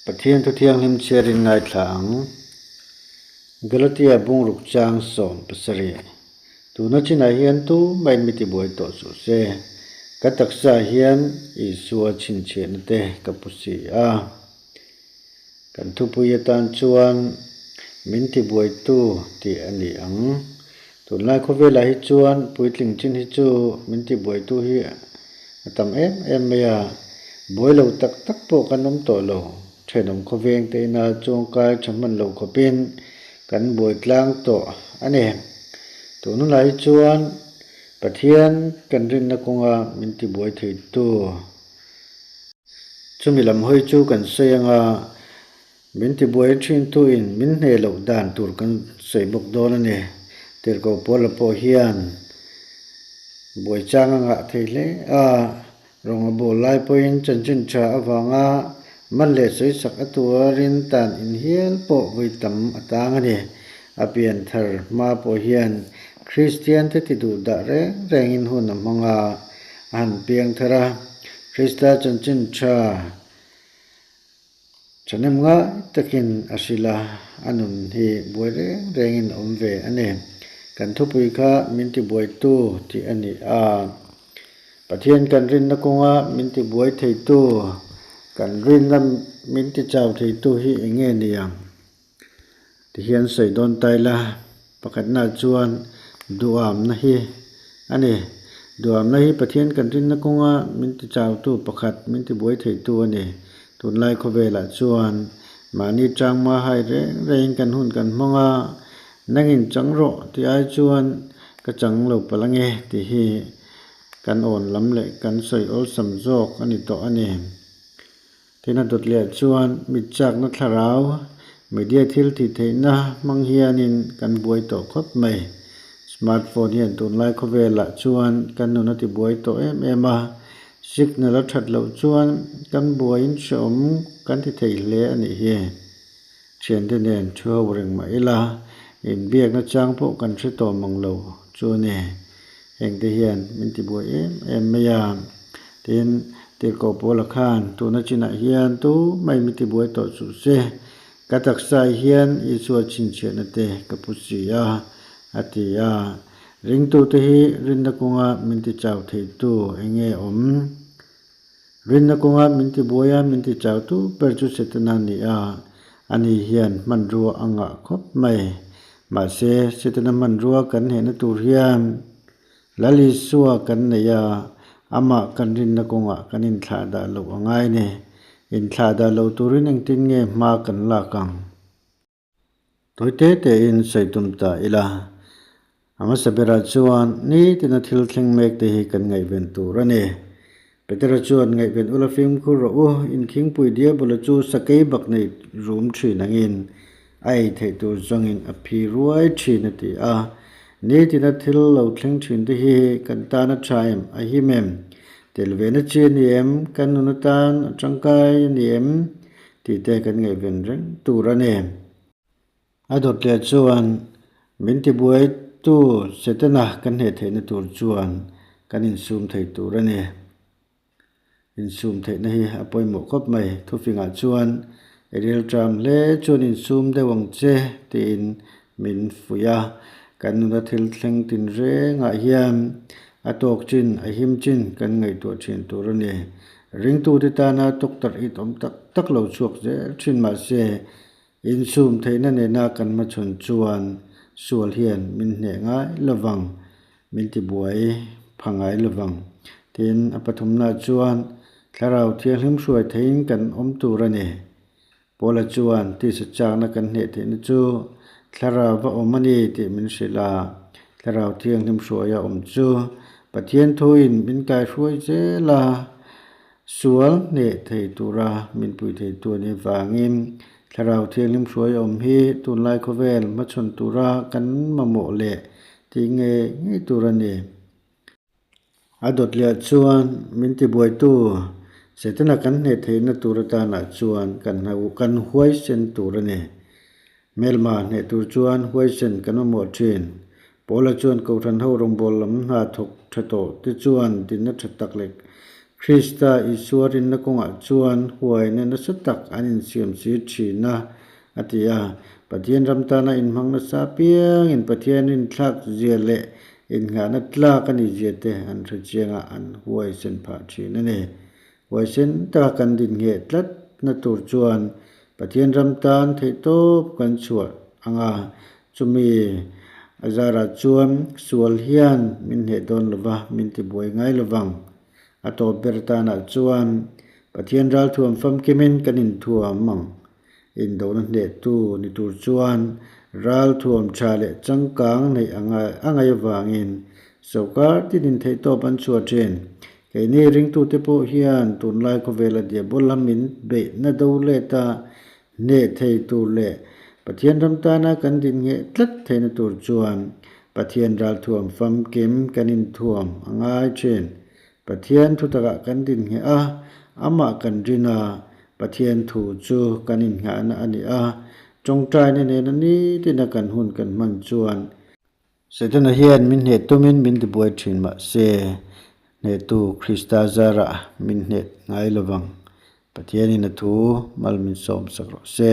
Pathian thu thianghlim chhiarin ngaithla ang. Galatia bungruk chang 17. Tuna chinah hian tu main mi tibuai tawh suh se. Ka taksa hian Isua chhinchhiahna te ka pu si a. Kan thupui atan chuan min tibuaitu tih a ni ang. Tunlai khawvelah hi chuan puitling chin hi chu min tibuaitu hi a tam em em mai a, buai lo tak tak pawh kan awm tawh lo. Thenawm khawveng te ina chuangkai tha hman lo khawpin kan buai tlang tawh a ni. Tun hunah hi chuan Pathian kan rinna kawnga min tibuai theitu chumi lam hawi chu kan sawi anga min tibuai thintuin min hneh loh dan tur kan sawi bawk dawn a ni. Tirhkoh Paula pawh hian buai chang a ngah thei hle a, Rawng a bawl lai pawhin chanchin tha avanga man leh sawi sak a tuarin tan in hial pawh vawi tam a tang a ni. A pian thar hma pawh hian Kristian te ti duh dah reng rengin hun a hmang a, a han piang thar a. Krista chanchin tha thahnem ngai takin a hrilh a, a nun hi buai reng rengin a awm ve a ni. Kan thupui kha min tibuaitu tih a ni a, Pathian kan rinna kawnga min tibuai theitu, kan rinna min tichau theitu hi eng nge ni ang? Tihian sawi dawn ta ila, pakhatnaah chuan duhamna hi a ni. Duhamna hi Pathian kan rinna kawnga min tichautu pakhat, min tibuai theitu a ni. Tunlai khawvelah chuan mahni tangma hai reng rengin kan hun kan hmang a, nangin chang rawh tih ai chuan ka chang lo palh ange tih hi kan awn lam leh kan sawi awlsam zawk a ni tawh a ni. Tin a dawt leh chuan mit chakna thlarau, media thil tih theihna hmang hianin kan buai tawh khawp mai. Smartphone hian tunlai khawvelah chuan kan nun a ti buai tawh em em a, signal a that loh chuan kan buaiin hrehawm kan ti thei hle a nih hi. Thiante nen thu ho reng mah ila, inbiakna chang pawh kan hre tawh mang lo chu a ni. Hengte hian min ti buai em em mai a. Tin, tirhkoh Paula khan tuna chinah hian tu mai min ti buai tawh suh se, ka taksa hian Isua chhinchhiahna te ka pu si a, a ti a. Ringtute hi rinna kawnga min ti chau theitu eng nge awm? Rinna kawnga min ti buai a, min ti chau tu ber chu Setana a ni a, ani hian hmanrua a ngah khawp mai. Mahse, Setana hmanrua kan hnehna tur hian Lal Isua kan nei a, amah kan rinna kawngah kan inthlah dah loh a ngai ni. Inthlah dah lo turin engtin nge hma kan lak ang? Tawi te tein sawi tum ta ila. A hmasa berah chuan nitina thil thleng mek te hi kan ngaihven tur a ni. Petera chuan ngaihven ula fimkhur rawh u, inkhingpui diabula chu sakei bak nei rum thin angin a ei theih tur zawngin a phi ruai thin a ti a. Nitina thil lo thleng thin te hi kan tan a tha em, a him em? Tel ve na chi a ni em? Kan nun atan a tangkai a ni em? Tih te kan ngaihven reng tur a ni. A dawt leh chuan min tibuaitu Setana kan hneh theihna tur chuan kan insum thei tur a ni. Insum theihna hi a pawimawh khawp mai. Thufingah chuan i rilṭam hle chuan insum deuh ang che tiin min fuih a. Kan nuna thil thleng tinrengah hian a tawk chin, a him chin kan ngaihtuah ṭhin tur a ni. Ringtute tana tuktarh it awm tak tak lo chhuak zel thin mah se, insum theihna nena kan hmachhawn chuan sual hian min hneh ngai lovang, min tibuai pha ngai lovang. Tin, a pathumnaah chuan Thlarau Thianghlim hruai theihin kan awm tur a ni. Paula chuan tisa chakna kan hneh theihna chu Thlarau va awm a ni tih min hrilh a, Thlarau Thianghlim hruaia awm chu Pathian thuin min kaihruai zel a, sual hneh thei tura min pui theitu a nih vangin Thlarau Thianghlim hruaia awm hi tunlai khawvel hmachhawn tura kan mamawh leh tih ngei ngei tur a ni. A dawt leh chuan min tibuaitu Setana kan hneh theihna tur atanah chuan kan kan huaisen tur a ni. Hmelma hneh tur chuan huaisen kan mamawh thin. Paula chuan Kohhran ho rawngbâwl lam hna thawk tha tawh te chuan dinna tha tak leh Krista Isua rinna kawngah chuan huaina nasa tak an insiam si thin a, a ti a. Pathian ram tana inhmang nasa apiangin Pathian rinthlak zia leh innghahna tlak a nih zia te an hre chiang a, an huaisen phah thin a ni. Huaisen taka kan din ngheh tlatna tur chuan Pathian ram tan theihtawp kan chhuah ang a, chumi a zarah chuan sual hian min hneh dawn lo va, min tibuai ngai lo vang. A tawp ber tanah chuan Pathian ralthuam famkimin kan inthuam ang. Indona hnehtu ni tur chuan ralthuam tha leh changkang neih a ngaih avangin sawrkar tinin theihtawp an chhuah thin. Keini ringtute pawh hian tunlai khawvela diabola min beihna do leta hneh thei tur leh Pathian ram tana kan din ngheh tlat theihna tur chuan Pathian ralthuam famkim kan inthuam a ngai thin. Pathian thutakah kan din ngheh a, amah kan rin a, Pathian thu chu kan innghahna a ni a, tawngtaina nena nitina kan hun kan hman chuan Setana hian min hneh tumin min tibuai thin mah se, hnehtu Krista zarah min hneh ngai lovang. Pathianin a thu mal min sawmsak rawh se.